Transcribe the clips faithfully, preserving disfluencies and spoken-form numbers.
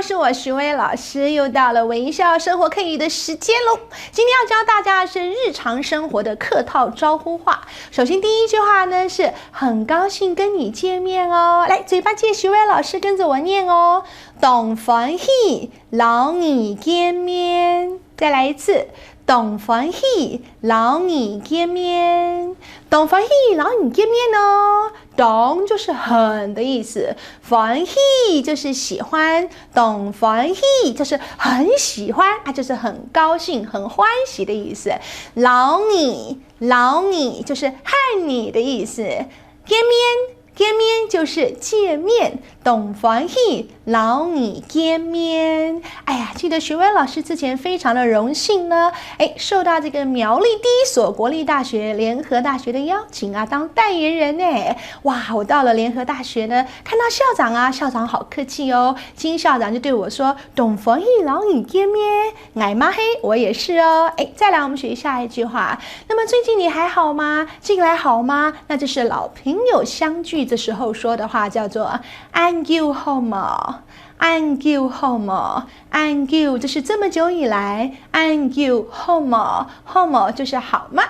是我徐薇老师，又到了微笑生活客语的时间喽。今天要教大家的是日常生活的客套招呼话。首先第一句话呢是很高兴跟你见面哦。来，嘴巴借徐薇老师跟着我念哦。当欢喜， 摎你见面。再来一次，当欢喜，摎你见面。当欢喜，摎你见面哦。当就是很的意思，欢喜就是喜欢，当欢喜就是很喜欢，啊，就是很高兴、很欢喜的意思。摎你，摎你就是和你的意思。见面， 见面就是见面，当欢喜摎你见面。哎呀，记得徐薇老师之前非常的荣幸呢，哎，受到这个苗栗第一所国立大学联合大学的邀请啊，当代言人呢。哇，我到了联合大学呢，看到校长啊，校长好客气哦。金校长就对我说：“当欢喜摎你见面。”哎，嘛嘿，我也是哦。哎，再来，我们学下一句话。那么最近你还好吗？近来好吗？那就是老朋友相聚的时候说的话，叫做“恁久好無？恁久好無？恁久”，就是这么久以来，“恁久好無？好無？”就是好吗？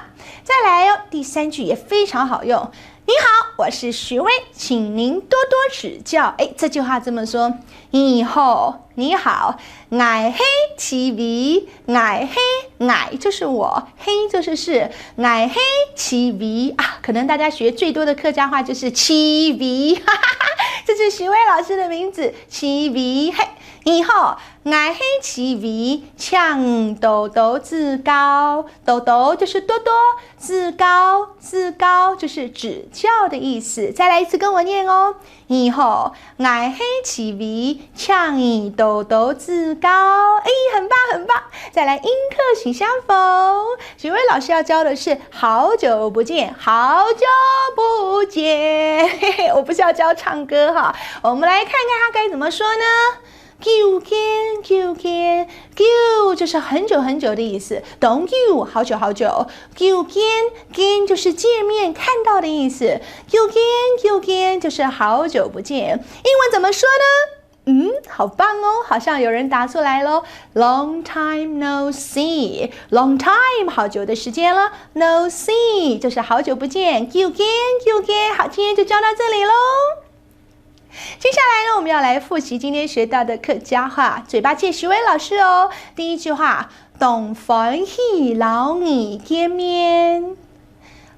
再来哦，第三句也非常好用。你好，我是徐薇，请您多多指教。哎，这句话这么说：你好，你好， 𠊎係徐薇，𠊎係，𠊎就是我，係就是是，𠊎係徐薇啊。可能大家学最多的客家话就是徐薇，哈哈哈，这是徐薇老师的名字，徐薇。嘿，你好，𠊎係徐薇，请你多多指教。多多就是多多，指教，指教就是指教的意思。再来一次跟我念哦。 你好，𠊎係徐薇，请你多多指教。哎，很棒，很棒！再来，迎客喜相逢。徐薇老师要教的是好久不见，好久不见。嘿嘿，我不是要教唱歌哈，我们来看看它该怎么说呢？久见，久见，久就是很久很久的意思，当久，好久好久。 久见，见就是见面、看到的意思。久见，久见就是好久不见。英文怎么说呢？嗯，好棒哦，好像有人答出来咯。Long time no see，long time，好久的时间了。No see就是好久不见。久见，久见，好，今天就教到这里咯。 接下来呢，我们要来复习今天学到的客家话，嘴巴借徐薇老师哦。第一句话，当欢喜摎你见面，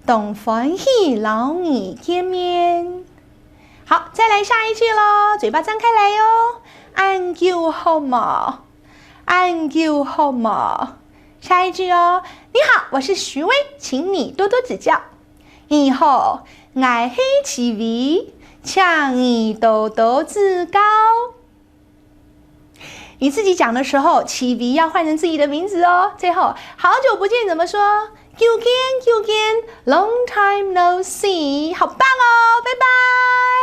当欢喜摎你见面。好，再来下一句咯，嘴巴张开来哟。恁久好無？恁久好無？下一句哦，你好，我是徐薇，请你多多指教。 你好，𠊎係徐薇，请你多多指教。你自己讲的时候，徐薇要换成自己的名字哦。最后，好久不见怎么说？久见，久见，long time no see。好棒哦，拜拜。